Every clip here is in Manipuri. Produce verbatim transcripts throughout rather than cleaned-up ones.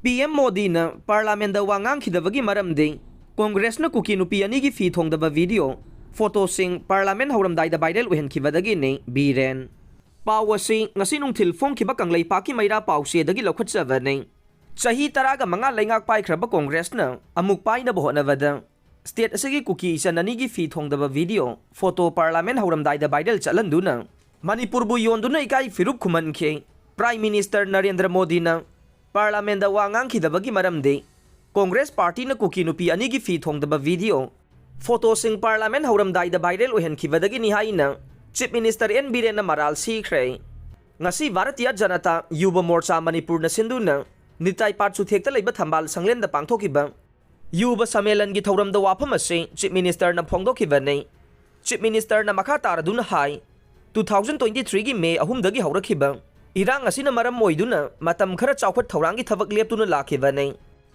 ꯄꯤ ꯑꯦꯝ ꯃꯣꯗꯤꯅ ꯄꯥꯔꯂꯥꯃꯦꯟꯗ ꯋꯥ ꯉꯥꯡꯈꯤꯗꯕꯒꯤ ꯃꯔꯝꯗꯤ ꯀꯣꯡꯒ꯭ꯔꯦꯁꯅ ꯀꯨꯀꯤ ꯅꯨꯄꯤ ꯑꯅꯤꯒꯤ ꯐꯤ ꯊꯣꯡꯗꯕ ꯚꯤꯗꯤꯑꯣ, ꯐꯣꯇꯣꯁꯤꯡ ꯄꯥꯔꯂꯥꯃꯦꯟ ꯍꯧꯔꯝꯗꯥꯏꯗ ꯚꯥꯏꯔꯦꯜ ꯑꯣꯏꯍꯟꯈꯤꯕꯗꯒꯤꯅꯤ꯫ ꯕꯤꯔꯦꯟ꯫ ꯄꯥꯎ ꯑꯁꯤ ꯉꯁꯤ ꯅꯨꯡꯊꯤꯜ ꯐꯣꯡꯈꯤꯕ ꯀꯪꯂꯩꯄꯥꯛꯀꯤ ꯃꯩꯔꯥ ꯄꯥꯎꯆꯦꯗꯒꯤ ꯂꯧꯈꯠꯆꯕꯅꯤ꯫ ꯆꯍꯤ ꯇꯔꯥꯒ ꯃꯉꯥ ꯂꯩꯉꯥꯛ ꯄꯥꯏꯈ꯭ꯔꯕ ꯀꯣꯡꯒ꯭ꯔꯦꯁꯅ ꯑꯃꯨꯛ ꯄꯥꯏꯅꯕ ꯍꯣꯠꯅꯕꯗ ꯁ꯭ꯇꯦꯠ ꯑꯁꯤꯒꯤ ꯀꯨꯀꯤ ꯏꯆꯟ ꯑꯅꯤꯒꯤ ꯐꯤ ꯊꯣꯡꯗꯕ ꯚꯤꯗꯤꯑꯣ, ꯐꯣꯇꯣ ꯄꯥꯔꯂꯥꯃꯦꯟ ꯍꯧꯔꯝꯗꯥꯏꯗ ꯚꯥꯏꯔꯦꯜ ꯆꯠꯍꯟꯗꯨꯅ ꯃꯅꯤꯄꯨꯔꯕꯨ ꯌꯣꯟꯗꯨꯅ ꯏꯀꯥꯏ ꯐꯤꯔꯨꯞ ꯈꯨꯝꯍꯟꯈꯤ꯫ ꯄ꯭ꯔꯥꯏꯝ ꯃꯤꯅꯤꯁꯇꯔ ꯅꯔꯦꯟꯗ꯭ꯔ ꯃꯣꯗꯤꯅ ꯄꯥꯔꯂꯥꯃꯦꯟꯗ ꯋꯥ ꯉꯥꯡꯈꯤꯗꯕꯒꯤ ꯃꯔꯝꯗꯤ ꯀꯣꯡꯒ꯭ꯔꯦꯁ ꯄꯥꯔꯇꯤꯅ ꯀꯨꯀꯤ ꯅꯨꯄꯤ ꯑꯅꯤꯒꯤ ꯐꯤ ꯊꯣꯡꯗꯕ ꯚꯤꯗꯤꯑꯣ, ꯐꯣꯇꯣꯁꯤꯡ ꯄꯥꯔꯂꯥꯃꯦꯟ ꯍꯧꯔꯝꯗꯥꯏꯗ ꯚꯥꯏꯔꯦꯜ ꯑꯣꯏꯍꯟꯈꯤꯕꯗꯒꯤꯅꯤ ꯍꯥꯏꯅ ꯆꯤꯐ ꯃꯤꯅꯤꯁꯇꯔ ꯑꯦꯟ ꯕꯤꯔꯦꯟꯅ ꯃꯔꯥꯜ ꯁꯤꯈ꯭ꯔꯦ꯫ ꯉꯁꯤ ꯚꯥꯔꯇꯤꯌ ꯖꯅꯇꯥ ꯌꯨꯕ ꯃꯣꯔꯆꯥ ꯃꯅꯤꯄꯨꯔꯅ ꯁꯤꯟꯗꯨꯅ ꯅꯤꯇꯥꯏ ꯄꯥꯠ ꯆꯨꯊꯦꯛꯇ ꯂꯩꯕ ꯊꯝꯕꯥꯜ ꯁꯪꯂꯦꯟꯗ ꯄꯥꯡꯊꯣꯛꯈꯤꯕ ꯌꯨꯕ ꯁꯝꯃꯦꯂꯟꯒꯤ ꯊꯧꯔꯝꯗ ꯋꯥꯐꯝ ꯑꯁꯤ ꯆꯤꯐ ꯃꯤꯅꯤꯁꯇꯔꯅ ꯐꯣꯡꯗꯣꯛꯈꯤꯕꯅꯤ꯫ ꯆꯤꯐ ꯃꯤꯅꯤꯁꯇꯔꯅ ꯃꯈꯥ ꯇꯥꯔꯗꯨꯅ ꯍꯥꯏ, two thousand twenty threeꯒꯤ ꯃꯦ ꯑꯍꯨꯝꯗꯒꯤ ꯍꯧꯔꯛꯈꯤꯕ ꯏꯔꯥꯡ ꯑꯁꯤꯅ ꯃꯔꯝ ꯑꯣꯏꯗꯨꯅ ꯃꯇꯝ ꯈꯔ ꯆꯥꯎꯈꯠ ꯊꯧꯔꯥꯡꯒꯤ ꯊꯕꯛ ꯂꯦꯞꯇꯨꯅ ꯂꯥꯛꯈꯤꯕꯅꯤ꯫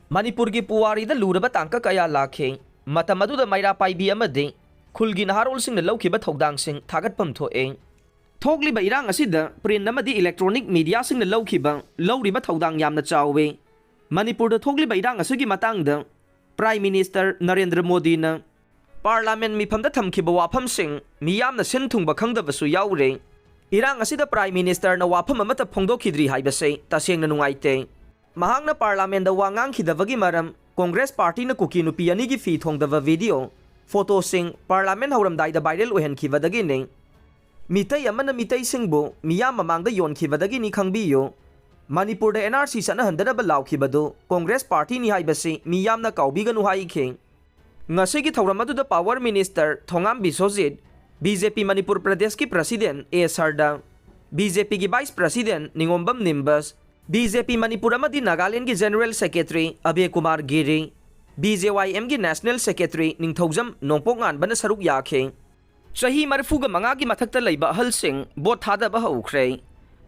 ꯃꯅꯤꯄꯨꯔꯒꯤ ꯄꯨꯋꯥꯔꯤꯗ ꯂꯨꯔꯕ ꯇꯥꯡꯀꯛ ꯀꯌꯥ ꯂꯥꯛꯈꯤ꯫ ꯃꯇꯝ ꯑꯗꯨꯗ ꯃꯩꯔꯥ ꯄꯥꯏꯕꯤ ꯑꯃꯗꯤ ꯈꯨꯜꯒꯤ ꯅꯍꯥꯔꯣꯜꯁꯤꯡꯅ ꯂꯧꯈꯤꯕ ꯊꯧꯗꯥꯡꯁꯤꯡ ꯊꯥꯒꯠꯐꯝ ꯊꯣꯛꯏ꯫ ꯊꯣꯛꯂꯤꯕ ꯏꯔꯥꯡ ꯑꯁꯤꯗ ꯄ꯭ꯔꯤꯟ ꯑꯃꯗꯤ ꯏꯂꯦꯛꯇ꯭ꯔꯣꯅꯤꯛ ꯃꯤꯗꯤꯌꯥꯁꯤꯡꯅ ꯂꯧꯈꯤꯕ, ꯂꯧꯔꯤꯕ ꯊꯧꯗꯥꯡ ꯌꯥꯝꯅ ꯆꯥꯎꯏ꯫ ꯃꯅꯤꯄꯨꯔꯗ ꯊꯣꯛꯂꯤꯕ ꯏꯔꯥꯡ ꯑꯁꯤꯒꯤ ꯃꯇꯥꯡꯗ ꯄ꯭ꯔꯥꯏꯝ ꯃꯤꯅꯤꯁꯇꯔ ꯅꯔꯦꯟꯗ꯭ꯔ ꯃꯣꯗꯤꯅ ꯄꯥꯔꯂꯥꯃꯦꯟ ꯃꯤꯐꯝꯗ ꯊꯝꯈꯤꯕ ꯋꯥꯐꯝꯁꯤꯡ ꯃꯤꯌꯥꯝꯅ ꯁꯤꯟ ꯊꯨꯡꯕ ꯈꯪꯗꯕꯁꯨ ꯌꯥꯎꯔꯦ꯫ ꯏꯔꯥꯡ ꯑꯁꯤꯗ ꯄ꯭ꯔꯥꯏꯝ ꯃꯤꯅꯤꯁꯇꯔꯅ ꯋꯥꯐꯝ ꯑꯃꯠꯇ ꯐꯣꯡꯗꯣꯛꯈꯤꯗ꯭ꯔꯤ ꯍꯥꯏꯕꯁꯤ ꯇꯁꯦꯡꯅ ꯅꯨꯡꯉꯥꯏꯇꯦ꯫ ꯃꯍꯥꯛꯅ ꯄꯥꯔꯂꯥꯃꯦꯟꯗ ꯋꯥ ꯉꯥꯡꯈꯤꯗꯕꯒꯤ ꯃꯔꯝ ꯀꯣꯡꯒ꯭ꯔꯦꯁ ꯄꯥꯔꯇꯤꯅ ꯀꯨꯀꯤ ꯅꯨꯄꯤ ꯑꯅꯤꯒꯤ ꯐꯤ ꯊꯣꯡꯗꯕ ꯚꯤꯗꯤꯑꯣ, ꯐꯣꯇꯣꯁꯤꯡ ꯄꯥꯔꯂꯥꯃꯦꯟ ꯍꯧꯔꯝꯗꯥꯏꯗ ꯚꯥꯏꯔꯦꯜ ꯑꯣꯏꯍꯟꯈꯤꯕꯗꯒꯤꯅꯤ꯫ ꯃꯤꯇꯩ ꯑꯃꯅ ꯃꯤꯇꯩꯁꯤꯡꯕꯨ ꯃꯤꯌꯥꯝ ꯃꯃꯥꯡꯗ ꯌꯣꯟꯈꯤꯕꯗꯒꯤꯅꯤ ꯈꯪꯕꯤꯌꯨ꯫ ꯃꯅꯤꯄꯨꯔꯗ ꯑꯦꯟ ꯑꯥꯔ ꯁꯤ ꯆꯠꯅꯍꯟꯗꯅꯕ ꯂꯥꯎꯈꯤꯕꯗꯨ ꯀꯣꯡꯒ꯭ꯔꯦꯁ ꯄꯥꯔꯇꯤꯅꯤ ꯍꯥꯏꯕꯁꯤ ꯃꯤꯌꯥꯝꯅ ꯀꯥꯎꯕꯤꯒꯅꯨ ꯍꯥꯏꯈꯤ꯫ ꯉꯁꯤꯒꯤ ꯊꯧꯔꯝ ꯑꯗꯨꯗ power minister Thongam Biswajit, B J P Manipur ꯄ꯭ꯔꯗꯦꯁꯀꯤ president A Sharda, B J ꯄꯤꯒꯤ ꯚꯥꯏꯁ ꯄ꯭ꯔꯁꯤꯗꯦꯟ ꯅꯤꯉꯣꯝꯕꯝ ꯅꯤꯝꯕꯁ, ꯕꯤ ꯖꯦ ꯄꯤ ꯃꯅꯤꯄꯨꯔ ꯑꯃꯗꯤ ꯅꯥꯒꯥꯂꯦꯟꯗꯒꯤ general secretary Abhay Kumar Giri, B J Y ꯑꯦꯝꯒꯤ ꯅꯦꯁꯅꯦꯜ ꯁꯦꯀ꯭ꯔꯦꯇꯔꯤ ꯅꯤꯡꯊꯧꯖꯝ ꯅꯣꯡꯄꯣꯛ ꯉꯥꯟꯕꯅ ꯁꯔꯨꯛ ꯌꯥꯈꯤ꯫ ꯆꯍꯤ ꯃꯔꯤꯐꯨꯒ ꯃꯉꯥꯒꯤ ꯃꯊꯛꯇ ꯂꯩꯕ ꯑꯍꯜꯁꯤꯡ ꯚꯣꯠ ꯊꯥꯗꯕ ꯍꯧꯈ꯭ꯔꯦ꯫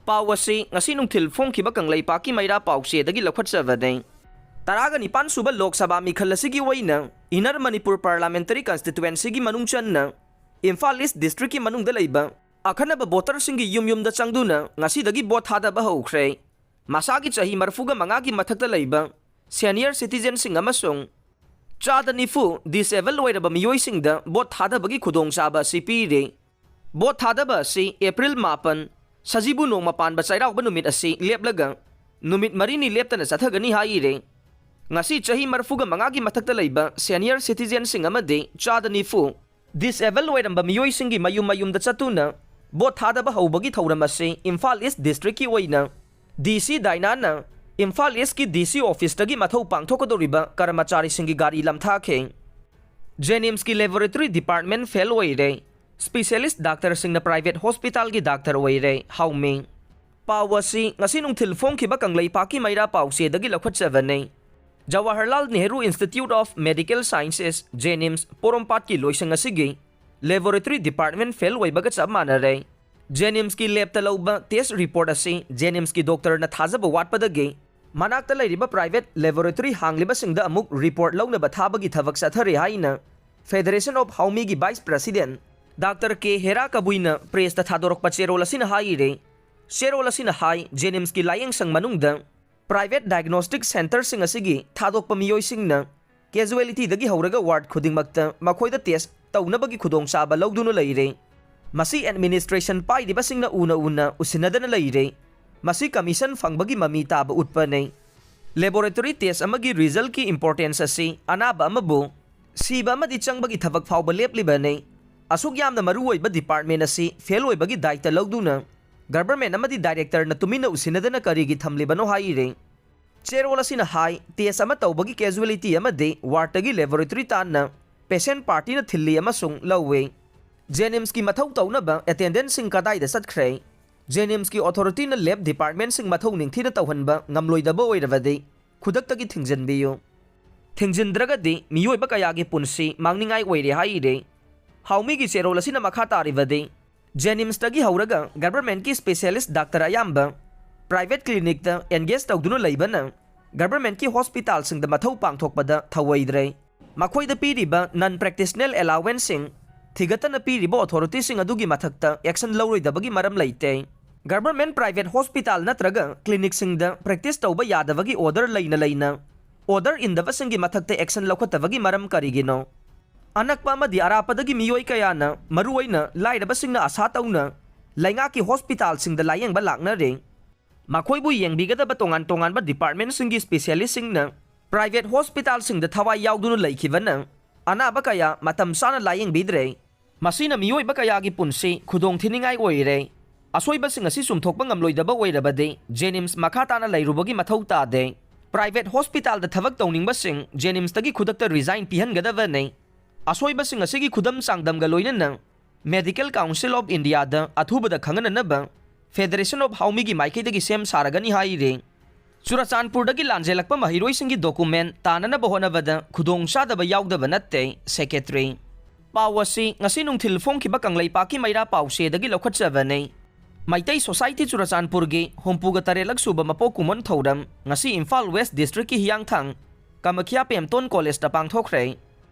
ꯄꯥꯎ ꯑꯁꯤ ꯉꯁꯤ ꯅꯨꯡꯊꯤꯜ ꯐꯣꯡꯈꯤꯕ ꯀꯪꯂꯩꯄꯥꯛꯀꯤ ꯃꯩꯔꯥ ꯄꯥꯎꯆꯦꯗꯒꯤ ꯂꯧꯈꯠꯆꯕꯅꯤ꯫ ꯇꯔꯥꯒ ꯅꯤꯄꯥꯟ ꯁꯨꯕ ꯂꯣꯛ ꯁꯚꯥ ꯃꯤꯈꯜ ꯑꯁꯤꯒꯤ ꯑꯣꯏꯅ ꯏꯟꯅꯔ ꯃꯅꯤꯄꯨꯔ ꯄꯥꯔꯂꯥꯃꯦꯟꯇꯔꯤ ꯀꯟꯁꯇꯤꯇ꯭ꯋꯦꯟꯁꯤꯒꯤ ꯃꯅꯨꯡ ꯆꯟꯅ ꯏꯝꯐꯥꯜ ꯏꯁ ꯗꯤꯁꯇ꯭ꯔꯤꯛꯀꯤ ꯃꯅꯨꯡꯗ ꯂꯩꯕ ꯑꯈꯟꯅꯕ ꯚꯣꯇꯔꯁꯤꯡꯒꯤ ꯌꯨꯝ ꯌꯨꯝꯗ ꯆꯪꯗꯨꯅ ꯉꯁꯤꯗꯒꯤ ꯚꯣꯠ ꯊꯥꯗꯕ ꯍꯧꯈ꯭ꯔꯦ꯫ ꯃꯁꯥꯒꯤ ꯆꯍꯤ ꯃꯔꯤꯐꯨꯒ ꯃꯉꯥꯒꯤ ꯃꯊꯛꯇ ꯂꯩꯕ senior citizenꯁꯤꯡ ꯑꯃꯁꯨꯡ ꯆꯥꯗ ꯅꯤꯐꯨ disable ꯑꯣꯏꯔꯕ ꯃꯤꯑꯣꯏꯁꯤꯡꯗ ꯚꯣꯠ ꯊꯥꯗꯕꯒꯤ ꯈꯨꯗꯣꯡꯆꯥꯕ ꯑꯁꯤ ꯄꯤꯔꯦ꯫ ꯚꯣꯠ ꯊꯥꯗꯕ ꯑꯁꯤ ꯑꯦꯄ꯭ꯔꯤꯜ ꯃꯥꯄꯟ, ꯁꯖꯤꯕꯨ ꯅꯣꯡꯃ ꯄꯥꯟꯕ ꯆꯩꯔꯥꯎꯕ ꯅꯨꯃꯤꯠ ꯑꯁꯤ ꯂꯦꯞꯂꯒ ꯅꯨꯃꯤꯠ ꯃꯔꯤꯅꯤ ꯂꯦꯞꯇꯅ ꯆꯠꯊꯒꯅꯤ ꯍꯥꯏꯔꯦ꯫ ꯉꯁꯤ ꯆꯍꯤ ꯃꯔꯤꯐꯨꯒ ꯃꯉꯥꯒꯤ ꯃꯊꯛꯇ ꯂꯩꯕ senior citizenꯁꯤꯡ ꯑꯃꯗꯤ ꯆꯥꯗ ꯅꯤꯐꯨ disable ꯑꯣꯏꯔꯝꯕ ꯃꯤꯑꯣꯏꯁꯤꯡꯒꯤ ꯃꯌꯨꯝ ꯃꯌꯨꯝꯗ ꯆꯠꯇꯨꯅ ꯚꯣꯠ ꯊꯥꯗꯕ ꯍꯧꯕꯒꯤ ꯊꯧꯔꯝ ꯑꯁꯤ ꯏꯝꯐꯥꯜ ꯏꯁ ꯗꯤꯁꯇ꯭ꯔꯤꯛꯀꯤ ꯑꯣꯏꯅ ꯗꯤ ꯁꯤ ꯗꯥꯏꯅꯥꯅ ꯏꯝꯐꯥꯜ ꯏꯁꯀꯤ ꯗꯤ ꯁꯤ ꯑꯣꯐꯤꯁꯇꯒꯤ ꯃꯊꯧ ꯄꯥꯡꯊꯣꯛꯀꯗꯧꯔꯤꯕ ꯀꯔꯃꯆꯥꯔꯤꯁꯤꯡꯒꯤ ꯒꯥꯔꯤ ꯂꯝꯊꯥꯈꯤ꯫ ꯖꯦꯅꯤꯝꯁꯀꯤ ꯂꯦꯕꯣꯔꯦꯇꯣꯔꯤ ꯗꯤꯄꯥꯔꯠꯃꯦꯟ ꯐꯦꯜ ꯑꯣꯏꯔꯦ꯫ ꯁ꯭ꯄꯤꯁꯦꯂꯤꯁ ꯗꯥꯛꯇꯔꯁꯤꯡꯅ ꯄ꯭ꯔꯥꯏꯚꯦꯠ ꯍꯣꯁꯄꯤꯇꯥꯜꯒꯤ ꯗꯥꯛꯇꯔ ꯑꯣꯏꯔꯦ꯫ ꯍꯥꯎꯃꯤ꯫ ꯄꯥꯎ ꯑꯁꯤ ꯉꯁꯤ ꯅꯨꯡꯊꯤꯜ ꯐꯣꯡꯈꯤꯕ ꯀꯪꯂꯩꯄꯥꯛꯀꯤ ꯃꯩꯔꯥ ꯄꯥꯎꯆꯦꯗꯒꯤ ꯂꯧꯈꯠꯆꯕꯅꯤ꯫ Jawaharlal Nehru institute of medical sciences, JNIMS, ꯄꯣꯔꯣꯝꯄꯥꯠꯀꯤ ꯂꯣꯏꯁꯪ ꯑꯁꯤꯒꯤ ꯂꯦꯕꯣꯔꯦꯇꯣꯔꯤ ꯗꯤꯄꯥꯔꯠꯃꯦꯟ ꯐꯦꯜ ꯑꯣꯏꯕꯒ ꯆꯞ ꯃꯥꯟꯅꯔꯦ꯫ ꯖꯦꯅꯤꯝꯁꯀꯤ ꯂꯦꯕꯇ ꯂꯧꯕ ꯇꯦꯁ ꯔꯤꯄꯣꯔꯠ ꯑꯁꯤ ꯖꯦꯅꯤꯝꯁꯀꯤ ꯗꯣꯛꯇꯔꯅ ꯊꯥꯖꯕ ꯋꯥꯠꯄꯗꯒꯤ ꯃꯅꯥꯛꯇ ꯂꯩꯔꯤꯕ ꯄ꯭ꯔꯥꯏꯚꯦꯠ ꯂꯦꯕꯣꯔꯦꯇꯣꯔꯤ ꯍꯥꯡꯂꯤꯕꯁꯤꯡꯗ ꯑꯃꯨꯛ ꯔꯤꯄꯣꯔꯠ ꯂꯧꯅꯕ ꯊꯥꯕꯒꯤ ꯊꯕꯛ ꯆꯠꯊꯔꯤ ꯍꯥꯏꯅ ꯐꯦꯗꯔꯦꯁꯟ ꯑꯣꯐ ꯍꯥꯎꯃꯤꯒꯤ vice president doctor K Hera ꯀꯕꯨꯏꯅ ꯄ꯭ꯔꯦꯁꯇ ꯊꯥꯗꯣꯔꯛꯄ ꯆꯦꯔꯣꯜ ꯑꯁꯤꯅ ꯍꯥꯏꯔꯤ꯫ ꯆꯦꯔꯣꯜ ꯑꯁꯤꯅ ꯍꯥꯏ, ꯖꯦꯅꯤꯝꯁꯀꯤ ꯂꯥꯌꯦꯡꯁꯪ ꯃꯅꯨꯡꯗ ꯄ꯭ꯔꯥꯏꯚꯦꯠ ꯗꯥꯏꯒꯅꯣꯁꯇꯤꯛ ꯁꯦꯟꯇꯔꯁꯤꯡ ꯑꯁꯤꯒꯤ ꯊꯥꯗꯣꯛꯄ ꯃꯤꯑꯣꯏꯁꯤꯡꯅ ꯀꯦꯖꯨꯋꯦꯂꯤꯇꯤꯗꯒꯤ ꯍꯧꯔꯒ ꯋꯥꯔꯗ ꯈꯨꯗꯤꯡꯃꯛꯇ ꯃꯈꯣꯏꯗ ꯇꯦꯁ ꯇꯧꯅꯕꯒꯤ ꯈꯨꯗꯣꯡꯆꯥꯕ ꯂꯧꯗꯨꯅ ꯂꯩꯔꯦ꯫ ꯃꯁꯤ ꯑꯦꯗꯃꯤꯅꯤꯁꯇ꯭ꯔꯦꯁꯟ ꯄꯥꯏꯔꯤꯕꯁꯤꯡꯅ ꯎꯅ ꯎꯅ ꯎꯁꯤꯟꯅꯗꯅ ꯂꯩꯔꯦ꯫ ꯃꯁꯤ ꯀꯃꯤꯁꯟ ꯐꯪꯕꯒꯤ ꯃꯃꯤ ꯇꯥꯕ ꯎꯠꯄꯅꯤ꯫ ꯂꯦꯕꯣꯔꯦꯇꯣꯔꯤ ꯇꯦꯁ ꯑꯃꯒꯤ ꯔꯤꯖꯜꯀꯤ ꯏꯝꯄꯣꯔꯇꯦꯟꯁ ꯑꯁꯤ ꯑꯅꯥꯕ ꯑꯃꯕꯨ ꯁꯤꯕ ꯑꯃꯗꯤ ꯆꯪꯕꯒꯤ ꯊꯕꯛ ꯐꯥꯎꯕ ꯂꯦꯞꯂꯤꯕꯅꯤ꯫ ꯑꯁꯨꯛ ꯌꯥꯝꯅ ꯃꯔꯨꯑꯣꯏꯕ ꯗꯤꯄꯥꯔꯠꯃꯦꯟ ꯑꯁꯤ ꯐꯦꯜ ꯑꯣꯏꯕꯒꯤ ꯗꯥꯏꯇ ꯂꯧꯗꯨꯅ ꯒꯚꯔꯟꯃꯦꯟ ꯑꯃꯗꯤ ꯗꯥꯏꯔꯦꯛꯇꯔꯅ ꯇꯨꯃꯤꯟꯅ ꯎꯁꯤꯟꯅꯗꯅ ꯀꯔꯤꯒꯤ ꯊꯝꯂꯤꯕꯅꯣ ꯍꯥꯏꯔꯦ꯫ ꯆꯦꯔꯣꯜ ꯑꯁꯤꯅ ꯍꯥꯏ, ꯇꯦꯁ ꯑꯃ ꯇꯧꯕꯒꯤ ꯀꯦꯖꯨꯋꯦꯂꯤꯇꯤ ꯑꯃꯗꯤ ꯋꯥꯔꯗꯇꯒꯤ ꯂꯦꯕꯣꯔꯦꯇꯣꯔꯤ ꯇꯥꯟꯅ ꯄꯦꯁꯦꯟ ꯄꯥꯔꯇꯤꯅ ꯊꯤꯜꯂꯤ ꯑꯃꯁꯨꯡ ꯂꯧꯋꯤ꯫ ꯖꯦꯅꯤꯝꯁꯀꯤ ꯃꯊꯧ ꯇꯧꯅꯕ ꯑꯦꯇꯦꯟꯗꯦꯟꯠꯁꯤꯡ ꯀꯗꯥꯏꯗ ꯆꯠꯈ꯭ꯔꯦ? ꯖꯦꯅꯤꯝꯁꯀꯤ ꯑꯣꯊꯣꯔꯤꯇꯤꯅ ꯂꯦꯕ ꯗꯤꯄꯥꯔꯠꯃꯦꯟꯠꯁꯤꯡ ꯃꯊꯧ ꯅꯤꯡꯊꯤꯅ ꯇꯧꯍꯟꯕ ꯉꯝꯂꯣꯏꯗꯕ ꯑꯣꯏꯔꯕꯗꯤ ꯈꯨꯗꯛꯇꯒꯤ ꯊꯤꯡꯖꯤꯟꯕꯤꯌꯨ꯫ ꯊꯤꯡꯖꯤꯟꯗ꯭ꯔꯒꯗꯤ ꯃꯤꯑꯣꯏꯕ ꯀꯌꯥꯒꯤ ꯄꯨꯟꯁꯤ ꯃꯥꯡꯅꯤꯡꯉꯥꯏ ꯑꯣꯏꯔꯦ ꯍꯥꯏꯔꯤ꯫ ꯍꯥꯎꯃꯤꯒꯤ ꯆꯦꯔꯣꯜ ꯑꯁꯤꯅ ꯃꯈꯥ ꯇꯥꯔꯤꯕꯗꯤ, ꯖꯦꯅꯤꯝꯁꯇꯒꯤ ꯍꯧꯔꯒ ꯒꯚꯔꯟꯃꯦꯟꯠꯀꯤ ꯁ꯭ꯄꯦꯁꯤꯌꯦꯂꯤꯁꯠ ꯗꯥꯛꯇꯔ ꯑꯌꯥꯝꯕ ꯄ꯭ꯔꯥꯏꯚꯦꯠ ꯀ꯭ꯂꯤꯅꯤꯛꯇ ꯑꯦꯟꯒꯦꯖ ꯇꯧꯗꯨꯅ ꯂꯩꯕꯅ ꯒꯚꯔꯟꯃꯦꯟꯠꯀꯤ ꯍꯣꯁꯄꯤꯇꯥꯜꯁꯤꯡꯗ ꯃꯊꯧ ꯄꯥꯡꯊꯣꯛꯄꯗ ꯊꯧꯑꯣꯏꯗ꯭ꯔꯦ꯫ ꯃꯈꯣꯏꯗ ꯄꯤꯔꯤꯕ ꯅꯟ ꯄ꯭ꯔꯦꯛꯇꯤꯁꯅꯦꯜ ꯑꯦꯂꯥꯎꯋꯦꯟꯁꯁꯤꯡ ꯊꯤꯒꯠꯇꯅ ꯄꯤꯔꯤꯕ ꯑꯣꯊꯣꯔꯤꯇꯤꯁꯤꯡ ꯑꯗꯨꯒꯤ ꯃꯊꯛꯇ ꯑꯦꯛꯁꯟ ꯂꯧꯔꯣꯏꯗꯕꯒꯤ ꯃꯔꯝ ꯂꯩꯇꯦ꯫ Government private hospital ꯅꯠꯇ꯭ꯔꯒ clinicꯁꯤꯡꯗ practice ꯇꯧꯕ ꯌꯥꯗꯕꯒꯤ order ꯂꯩꯅ ꯂꯩꯅ order ꯏꯟꯗꯕꯁꯤꯡꯒꯤ ꯃꯊꯛꯇ action ꯂꯧꯈꯠꯇꯕꯒꯤ ꯃꯔꯝ ꯀꯔꯤꯒꯤꯅꯣ? ꯑꯅꯛꯄ ꯑꯃꯗꯤ ꯑꯔꯥꯞꯄꯗꯒꯤ ꯃꯤꯑꯣꯏ ꯀꯌꯥꯅ, ꯃꯔꯨꯑꯣꯏꯅ ꯂꯥꯏꯔꯕꯁꯤꯡꯅ ꯑꯁꯥ ꯇꯧꯅ ꯂꯩꯉꯥꯛꯀꯤ hospitalꯁꯤꯡꯗ ꯂꯥꯌꯦꯡꯕ ꯂꯥꯛꯅꯔꯦ꯫ ꯃꯈꯣꯏꯕꯨ ꯌꯦꯡꯕꯤꯒꯗꯕ ꯇꯣꯉꯥꯟ ꯇꯣꯉꯥꯟꯕ departmentꯁꯤꯡꯒꯤ specialistꯁꯤꯡꯅ private hospitalꯁꯤꯡꯗ ꯊꯋꯥꯏ ꯌꯥꯎꯗꯨꯅ ꯂꯩꯈꯤꯕꯅ ꯑꯅꯥꯕ ꯀꯌꯥ ꯃꯇꯝ ꯆꯥꯅ ꯂꯥꯌꯦꯡꯕꯤꯗ꯭ꯔꯦ꯫ ꯃꯁꯤꯅ ꯃꯤꯑꯣꯏꯕ ꯀꯌꯥꯒꯤ ꯄꯨꯟꯁꯤ ꯈꯨꯗꯣꯡ ꯊꯤꯅꯤꯡꯉꯥꯏ ꯑꯣꯏꯔꯦ꯫ ꯑꯁꯣꯏꯕꯁꯤꯡ ꯑꯁꯤ ꯆꯨꯝꯊꯣꯛꯄ ꯉꯝꯂꯣꯏꯗꯕ ꯑꯣꯏꯔꯕꯗꯤ JNIMS ꯃꯈꯥ ꯇꯥꯅ ꯂꯩꯔꯨꯕꯒꯤ ꯃꯊꯧ ꯇꯥꯗꯦ꯫ Private hospitalꯗ ꯊꯕꯛ ꯇꯧꯅꯤꯡꯕꯁꯤꯡ JNIMSꯇꯒꯤ ꯈꯨꯗꯛꯇ resign ꯄꯤꯍꯟꯒꯗꯕꯅꯤ꯫ ꯑꯁꯣꯏꯕꯁꯤꯡ ꯑꯁꯤꯒꯤ ꯈꯨꯗꯝ ꯆꯥꯡꯗꯝꯒ ꯂꯣꯏꯅꯅ Medical Council of Indiaꯗ ꯑꯊꯨꯕꯗ ꯈꯪꯍꯟꯅꯅꯕ Federation of ꯍꯥꯎꯃꯤꯒꯤ ꯃꯥꯏꯀꯩꯗꯒꯤ ꯁꯦꯝ ꯁꯥꯔꯒꯅꯤ ꯍꯥꯏꯔꯤ꯫ ꯆꯨꯔꯆꯥꯟꯄꯨꯔꯗꯒꯤ ꯂꯥꯟꯖꯦꯜꯂꯛꯄ ꯃꯍꯩꯔꯣꯏꯁꯤꯡꯒꯤ document ꯇꯥꯟꯅꯅꯕ ꯍꯣꯠꯅꯕꯗ ꯈꯨꯗꯣꯡꯆꯥꯗꯕ ꯌꯥꯎꯗꯕ ꯅꯠꯇꯦ, Secretary꯫ ꯄꯥꯎ ꯑꯁꯤ ꯉꯁꯤ ꯅꯨꯡꯊꯤꯜ ꯐꯣꯡꯈꯤꯕ ꯀꯪꯂꯩꯄꯥꯛꯀꯤ ꯃꯩꯔꯥ ꯄꯥꯎꯆꯦꯗꯒꯤ ꯂꯧꯈꯠꯆꯕꯅꯤ꯫ ꯃꯩꯇꯩ Society ꯆꯨꯔꯆꯥꯟꯄꯨꯔꯒꯤ ꯍꯨꯝꯐꯨꯒ ꯇꯔꯦꯠꯂꯛ ꯁꯨꯕ ꯃꯄꯣꯛ ꯀꯨꯝꯑꯣꯟ ꯊꯧꯔꯝ ꯉꯁꯤ ꯏꯝꯐꯥꯜ West Districtꯀꯤ ꯍꯤꯌꯥꯡꯊꯥꯡ ꯀꯃꯈꯤꯌꯥ ꯄꯦꯝꯇꯣꯟ Collegeꯇ ꯄꯥꯡꯊꯣꯛꯈ꯭ꯔꯦ꯫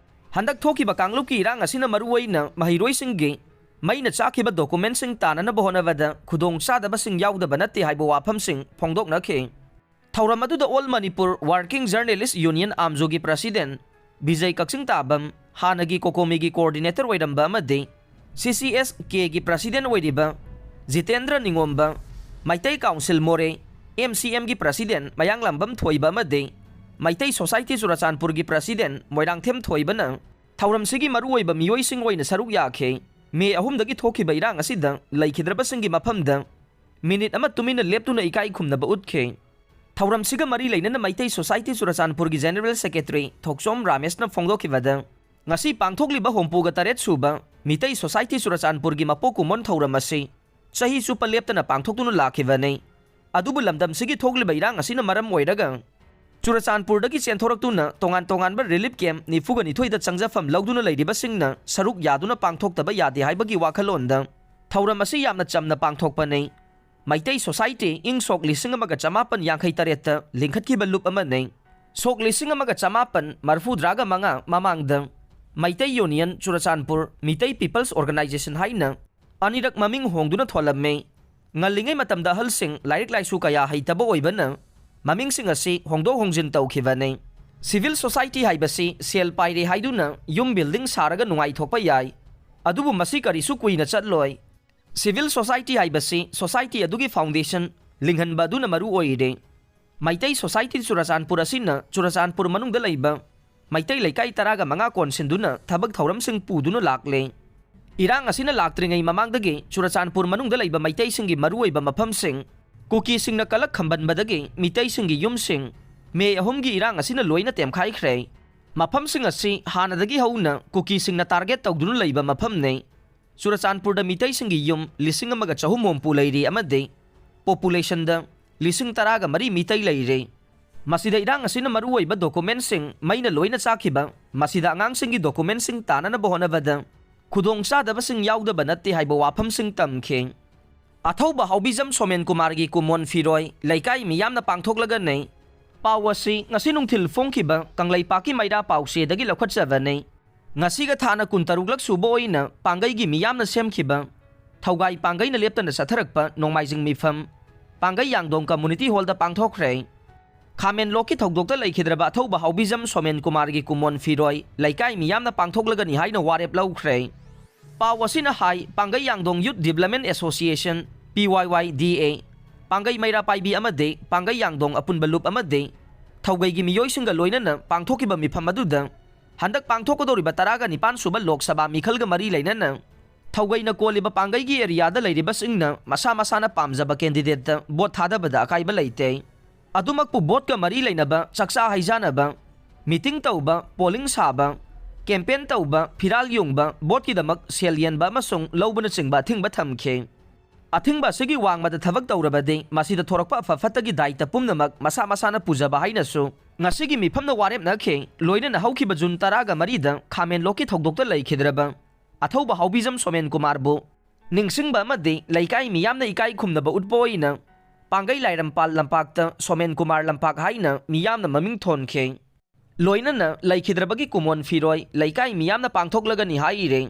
ꯍꯟꯗꯛ ꯊꯣꯛꯈꯤꯕ ꯀꯥꯡꯂꯨꯞꯀꯤ ꯏꯔꯥꯡ ꯑꯁꯤꯅ ꯃꯔꯨꯑꯣꯏꯅ ꯃꯍꯩꯔꯣꯏꯁꯤꯡꯒꯤ ꯃꯩꯅ ꯆꯥꯛꯈꯤꯕ documentꯁꯤꯡ ꯇꯥꯟꯅꯅꯕ ꯍꯣꯠꯅꯕꯗ ꯈꯨꯗꯣꯡꯆꯥꯗꯕꯁꯤꯡ ꯌꯥꯎꯗꯕ ꯅꯠꯇꯦ ꯍꯥꯏꯕ ꯋꯥꯐꯝꯁꯤꯡ ꯐꯣꯡꯗꯣꯛꯅꯈꯤ꯫ ꯊꯧꯔꯝ ꯑꯗꯨꯗ All Manipur Working Journalist Union, AMJUꯒꯤ President ꯕꯤꯖꯩ ꯀꯛꯆꯤꯡ ꯇꯥꯕꯝ, ꯍꯥꯟꯅꯒꯤ COCOMIꯒꯤ Coordinator ꯑꯣꯏꯔꯝꯕ ꯑꯃꯗꯤ CCSKꯒꯤ President ꯑꯣꯏꯔꯤꯕ ꯖꯤꯇꯦꯟꯗ꯭ꯔ ꯅꯤꯉꯣꯝꯕ, ꯃꯩꯇꯩ Council ꯃꯣꯔꯦ, MCMꯒꯤ President ꯃꯌꯥꯡꯂꯥꯝꯕꯝ ꯊꯣꯏꯕ ꯑꯃꯗꯤ ꯃꯩꯇꯩ Society ꯆꯨꯔꯆꯥꯟꯄꯨꯔꯒꯤ President ꯃꯣꯏꯔꯥꯡꯊꯦꯝ ꯊꯣꯏꯕꯅ ꯊꯧꯔꯝꯁꯤꯒꯤ ꯃꯔꯨꯑꯣꯏꯕ ꯃꯤꯑꯣꯏꯁꯤꯡ ꯑꯣꯏꯅ ꯁꯔꯨꯛ ꯌꯥꯈꯤ꯫ ꯃꯦ ꯑꯍꯨꯝꯗꯒꯤ ꯊꯣꯛꯈꯤꯕ ꯏꯔꯥꯡ ꯑꯁꯤꯗ ꯂꯩꯈꯤꯗ꯭ꯔꯕꯁꯤꯡꯒꯤ ꯃꯐꯝꯗ ꯃꯤꯅꯤꯠ ꯑꯃ ꯇꯨꯃꯤꯟꯅ ꯂꯦꯞꯇꯨꯅ ꯏꯀꯥꯏ ꯈꯨꯝꯅꯕ ꯎꯠꯈꯤ꯫ ꯊꯧꯔꯝꯁꯤꯒ ꯃꯔꯤ ꯂꯩꯅꯅ ꯃꯩꯇꯩ Society ꯆꯨꯔꯆꯥꯟꯄꯨꯔꯒꯤ General Secretary ꯊꯣꯛꯆꯣꯝ ꯔꯥꯃꯦꯁꯅ ꯐꯣꯡꯗꯣꯛꯈꯤꯕꯗ, ꯉꯁꯤ ꯄꯥꯡꯊꯣꯛꯂꯤꯕ ꯍꯨꯝꯐꯨꯒ ꯇꯔꯦꯠ ꯁꯨꯕ ꯃꯤꯇꯩ Society ꯆꯨꯔꯆꯥꯟꯄꯨꯔꯒꯤ ꯃꯄꯣꯛ ꯀꯨꯝꯑꯣꯟ ꯊꯧꯔꯝ ꯑꯁꯤ ꯆꯍꯤ ꯆꯨꯞꯄ ꯂꯦꯞꯇꯅ ꯄꯥꯡꯊꯣꯛꯇꯨꯅ ꯂꯥꯛꯈꯤꯕꯅꯤ꯫ ꯑꯗꯨꯕꯨ ꯂꯝꯗꯝꯁꯤꯒꯤ ꯊꯣꯛꯂꯤꯕ ꯏꯔꯥꯡ ꯑꯁꯤꯅ ꯃꯔꯝ ꯑꯣꯏꯔꯒ ꯆꯨꯔꯆꯥꯟꯄꯨꯔꯗꯒꯤ ꯆꯦꯟꯊꯣꯔꯛꯇꯨꯅ ꯇꯣꯉꯥꯟ ꯇꯣꯉꯥꯟꯕ relief camp ꯅꯤꯐꯨꯒ ꯅꯤꯊꯣꯏꯗ ꯆꯪꯖꯐꯝ ꯂꯧꯗꯨꯅ ꯂꯩꯔꯤꯕꯁꯤꯡꯅ ꯁꯔꯨꯛ ꯌꯥꯗꯨꯅ ꯄꯥꯡꯊꯣꯛꯇꯕ ꯌꯥꯗꯦ ꯍꯥꯏꯕꯒꯤ ꯋꯥꯈꯜꯂꯣꯟꯗ ꯊꯧꯔꯝ ꯑꯁꯤ ꯌꯥꯝꯅ ꯆꯝꯅ ꯄꯥꯡꯊꯣꯛꯄꯅꯤ꯫ ꯃꯩꯇꯩ Society ꯏꯪ ꯁꯣꯛ ꯂꯤꯁꯤꯡ ꯑꯃꯒ ꯆꯃꯥꯄꯟ ꯌꯥꯡꯈꯩ ꯇꯔꯦꯠꯇ ꯂꯤꯡꯈꯠꯈꯤꯕ ꯂꯨꯞ ꯑꯃꯅꯤ꯫ ꯁꯣꯛ ꯂꯤꯁꯤꯡ ꯑꯃꯒ ꯆꯃꯥꯄꯟ ꯃꯔꯐꯨꯇꯔꯥꯒ ꯃꯉꯥ ꯃꯃꯥꯡꯗ Meitei Union Churachandpur, Meitei People's Organisation ꯍꯥꯏꯅ ꯑꯅꯤꯔꯛ ꯃꯃꯤꯡ ꯍꯣꯡꯗꯨꯅ ꯊꯣꯜꯂꯝꯃꯤ꯫ ꯉꯜꯂꯤꯉꯩ ꯃꯇꯝꯗ ꯑꯍꯜꯁꯤꯡ ꯂꯥꯏꯔꯤꯛ ꯂꯥꯏꯁꯨ ꯀꯌꯥ ꯍꯩꯇꯕ ꯑꯣꯏꯕꯅ ꯃꯃꯤꯡꯁꯤꯡ ꯑꯁꯤ ꯍꯣꯡꯗꯣꯛ ꯍꯣꯡꯖꯤꯟ ꯇꯧꯈꯤꯕꯅꯤ꯫ Civil society ꯍꯥꯏꯕꯁꯤ ꯁꯦꯜ ꯄꯥꯏꯔꯦ ꯍꯥꯏꯗꯨꯅ ꯌꯨꯝ building ꯁꯥꯔꯒ ꯅꯨꯡꯉꯥꯏꯊꯣꯛꯄ ꯌꯥꯏ, ꯑꯗꯨꯕꯨ ꯃꯁꯤ ꯀꯔꯤꯁꯨ ꯀꯨꯏꯅ ꯆꯠꯂꯣꯏ꯫ Civil society ꯍꯥꯏꯕꯁꯤ society ꯑꯗꯨꯒꯤ foundation ꯂꯤꯡꯍꯟꯕ ꯑꯗꯨꯅ ꯃꯔꯨ ꯑꯣꯏꯔꯦ꯫ ꯃꯩꯇꯩ society ꯆꯨꯔꯆꯥꯟꯄꯨꯔ ꯑꯁꯤꯅ ꯆꯨꯔꯆꯥꯟꯄꯨꯔ ꯃꯅꯨꯡꯗ ꯂꯩꯕ ꯃꯩꯇꯩ ꯂꯩꯀꯥꯏ ꯇꯔꯥꯒ ꯃꯉꯥ ꯀꯣꯟꯁꯤꯟꯗꯨꯅ ꯊꯕꯛ ꯊꯧꯔꯝꯁꯤꯡ ꯄꯨꯗꯨꯅ ꯂꯥꯛꯂꯦ꯫ ꯏꯔꯥꯡ ꯑꯁꯤꯅ ꯂꯥꯛꯇ꯭ꯔꯤꯉꯩ ꯃꯃꯥꯡꯗꯒꯤ ꯆꯨꯔꯆꯥꯟꯄꯨꯔ ꯃꯅꯨꯡꯗ ꯂꯩꯕ ꯃꯩꯇꯩꯁꯤꯡꯒꯤ ꯃꯔꯨꯑꯣꯏꯕ ꯃꯐꯝꯁꯤꯡ ꯀꯨꯀꯤꯁꯤꯡꯅ ꯀꯂꯛ ꯈꯝꯕꯟꯕꯗꯒꯤ ꯃꯤꯇꯩꯁꯤꯡꯒꯤ ꯌꯨꯝꯁꯤꯡ ꯃꯦ ꯑꯍꯨꯝꯒꯤ ꯏꯔꯥꯡ ꯑꯁꯤꯅ ꯂꯣꯏꯅ ꯇꯦꯝꯈꯥꯏꯈ꯭ꯔꯦ꯫ ꯃꯐꯝꯁꯤꯡ ꯑꯁꯤ ꯍꯥꯟꯅꯗꯒꯤ ꯍꯧꯅ ꯀꯨꯀꯤꯁꯤꯡꯅ target ꯇꯧꯗꯨꯅ ꯂꯩꯕ ꯃꯐꯝꯅꯤ꯫ ꯆꯨꯔꯆꯥꯟꯄꯨꯔꯗ ꯃꯤꯇꯩꯁꯤꯡꯒꯤ ꯌꯨꯝ ꯂꯤꯁꯤꯡ ꯑꯃꯒ ꯆꯍꯨꯝ ꯍꯨꯝꯐꯨ ꯂꯩꯔꯤ ꯑꯃꯗꯤ populationꯗ ꯂꯤꯁꯤꯡ ꯇꯔꯥꯒ ꯃꯔꯤ ꯃꯤꯇꯩ ꯂꯩꯔꯦ꯫ ꯃꯁꯤꯗ ꯏꯔꯥꯡ ꯑꯁꯤꯅ ꯃꯔꯨꯑꯣꯏꯕ documentꯁꯤꯡ ꯃꯩꯅ ꯂꯣꯏꯅ ꯆꯥꯛꯈꯤꯕ, ꯃꯁꯤꯗ ꯑꯉꯥꯡꯁꯤꯡꯒꯤ documentꯁꯤꯡ ꯇꯥꯅꯅꯕ ꯍꯣꯠꯅꯕꯗ ꯈꯨꯗꯣꯡꯆꯥꯗꯕꯁꯤꯡ ꯌꯥꯎꯗꯕ ꯅꯠꯇꯦ ꯍꯥꯏꯕ ꯋꯥꯐꯝꯁꯤꯡ ꯇꯝꯈꯤ꯫ ꯑꯊꯧꯕ ꯍꯥꯎꯕꯤꯖꯝ ꯁꯣꯃꯦꯟ ꯀꯨꯃꯥꯔꯒꯤ ꯀꯨꯃꯣꯟ ꯐꯤꯔꯣꯏ ꯂꯩꯀꯥꯏ ꯃꯤꯌꯥꯝꯅ ꯄꯥꯡꯊꯣꯛꯂꯒꯅꯤ꯫ ꯄꯥꯎ ꯑꯁꯤ ꯉꯁꯤ ꯅꯨꯡꯊꯤꯜ ꯐꯣꯡꯈꯤꯕ ꯀꯪꯂꯩꯄꯥꯛꯀꯤ ꯃꯩꯔꯥ ꯄꯥꯎꯆꯦꯗꯒꯤ ꯂꯧꯈꯠꯆꯕꯅꯤ꯫ ꯉꯁꯤꯒ ꯊꯥꯅ ꯀꯨꯟꯇꯔꯨꯛꯂꯛ ꯁꯨꯕ ꯑꯣꯏꯅ ꯄꯥꯡꯒꯩꯒꯤ ꯃꯤꯌꯥꯝꯅ ꯁꯦꯝꯈꯤꯕ ꯊꯧꯒꯥꯏ ꯄꯥꯡꯒꯩꯅ ꯂꯦꯞꯇꯅ ꯆꯠꯊꯔꯛꯄ ꯅꯣꯡꯃꯥꯏꯖꯤꯡ ꯃꯤꯐꯝ ꯄꯥꯡꯒꯩ ꯌꯥꯡꯗꯣꯡ community hallꯗ ꯄꯥꯡꯊꯣꯛꯈ꯭ꯔꯦ꯫ ꯈꯥꯃꯦꯟꯂꯣꯛꯀꯤ ꯊꯧꯗꯣꯛꯇ ꯂꯩꯈꯤꯗ꯭ꯔꯕ ꯑꯊꯧꯕ ꯍꯥꯎꯕꯤꯖꯝ ꯁꯣꯃꯦꯟ ꯀꯨꯃꯥꯔꯒꯤ ꯀꯨꯃꯣꯟ ꯐꯤꯔꯣꯏ ꯂꯩꯀꯥꯏ ꯃꯤꯌꯥꯝꯅ ꯄꯥꯡꯊꯣꯛꯂꯒꯅꯤ ꯍꯥꯏꯅ ꯋꯥꯔꯦꯞ ꯂꯧꯈ꯭ꯔꯦ꯫ ꯄꯥꯎ ꯑꯁꯤꯅ ꯍꯥꯏ, ꯄꯥꯡꯒꯩ ꯌꯥꯡꯗꯣꯡ Youth Development Association, P Y Y D A, ꯄꯥꯡꯒꯩ ꯃꯩꯔꯥ ꯄꯥꯏꯕꯤ ꯑꯃꯗꯤ ꯄꯥꯡꯒꯩ ꯌꯥꯡꯗꯣꯡ ꯑꯄꯨꯟꯕ ꯂꯨꯞ ꯑꯃꯗꯤ ꯊꯧꯒꯩꯒꯤ ꯃꯤꯑꯣꯏꯁꯤꯡꯒ ꯂꯣꯏꯅꯅ ꯄꯥꯡꯊꯣꯛꯈꯤꯕ ꯃꯤꯐꯝ ꯑꯗꯨꯗ ꯍꯟꯗꯛ ꯄꯥꯡꯊꯣꯛꯀꯗꯧꯔꯤꯕ ꯇꯔꯥꯒ ꯅꯤꯄꯥꯟ ꯁꯨꯕ ꯂꯣꯛ ꯁꯚꯥ ꯃꯤꯈꯜꯒ ꯃꯔꯤ ꯂꯩꯅꯅ ꯊꯧꯒꯩꯅ ꯀꯣꯜꯂꯤꯕ ꯄꯥꯡꯒꯩꯒꯤ areaꯗ ꯂꯩꯔꯤꯕꯁꯤꯡꯅ ꯃꯁꯥ ꯃꯁꯥꯅ ꯄꯥꯝꯖꯕ candidateꯇ vote ꯊꯥꯗꯕꯗ ꯑꯀꯥꯏꯕ ꯂꯩꯇꯦ꯫ ꯑꯗꯨꯃꯛꯄꯨ voteꯀ ꯃꯔꯤ ꯂꯩꯅꯕ ꯆꯥꯛꯆꯥ ꯍꯩꯖꯥꯅꯕ, meeting ꯇꯧꯕ, polling ꯁꯥꯕ, campaign ꯇꯧꯕ, ꯐꯤꯔꯥꯜ ꯌꯨꯡꯕ, voteꯀꯤꯗꯃꯛ ꯁꯦꯜ ꯌꯦꯟꯕ ꯑꯃꯁꯨꯡ ꯂꯧꯕꯅꯆꯤꯡꯕ ꯑꯊꯤꯡꯕ ꯊꯝꯈꯤ꯫ ꯑꯊꯤꯡꯕ ꯑꯁꯤꯒꯤ ꯋꯥꯡꯃꯗ ꯊꯕꯛ ꯇꯧꯔꯕꯗꯤ ꯃꯁꯤꯗ ꯊꯣꯔꯛꯄ ꯑꯐ ꯐꯠꯇꯒꯤ ꯗꯥꯏꯇ ꯄꯨꯝꯅꯃꯛ ꯃꯁꯥ ꯃꯁꯥꯅ ꯄꯨꯖꯕ ꯍꯥꯏꯅꯁꯨ ꯉꯁꯤꯒꯤ ꯃꯤꯐꯝꯅ ꯋꯥꯔꯦꯞꯅꯈꯤ꯫ ꯂꯣꯏꯅꯅ ꯍꯧꯈꯤꯕ ꯖꯨꯟ ꯇꯔꯥꯒ ꯃꯔꯤꯗ ꯈꯥꯃꯦꯟꯂꯣꯛꯀꯤ ꯊꯧꯗꯣꯛꯇ ꯂꯩꯈꯤꯗ꯭ꯔꯕ ꯑꯊꯧꯕ ꯍꯥꯎꯕꯤꯖꯝ ꯁꯣꯃꯦꯟ ꯀꯨꯃꯥꯔꯕꯨ ꯅꯤꯡꯁꯤꯡꯕ ꯑꯃꯗꯤ ꯂꯩꯀꯥꯏ ꯃꯤꯌꯥꯝꯅ ꯏꯀꯥꯏ ꯈꯨꯝꯅꯕ ꯎꯠꯄ ꯑꯣꯏꯅ ꯄꯥꯡꯒꯩ ꯂꯥꯏꯔꯝꯄꯥꯜ ꯂꯝꯄꯥꯛꯇ ꯁꯣꯃꯦꯟ ꯀꯨꯃꯥꯔ ꯂꯝꯄꯥꯛ ꯍꯥꯏꯅ ꯃꯤꯌꯥꯝꯅ ꯃꯃꯤꯡ ꯊꯣꯟꯈꯤ꯫ ꯂꯣꯏꯅꯅ ꯂꯩꯈꯤꯗ꯭ꯔꯕꯒꯤ ꯀꯨꯃꯣꯟ ꯐꯤꯔꯣꯏ ꯂꯩꯀꯥꯏ ꯃꯤꯌꯥꯝꯅ ꯄꯥꯡꯊꯣꯛꯂꯒꯅꯤ ꯍꯥꯏꯔꯦ꯫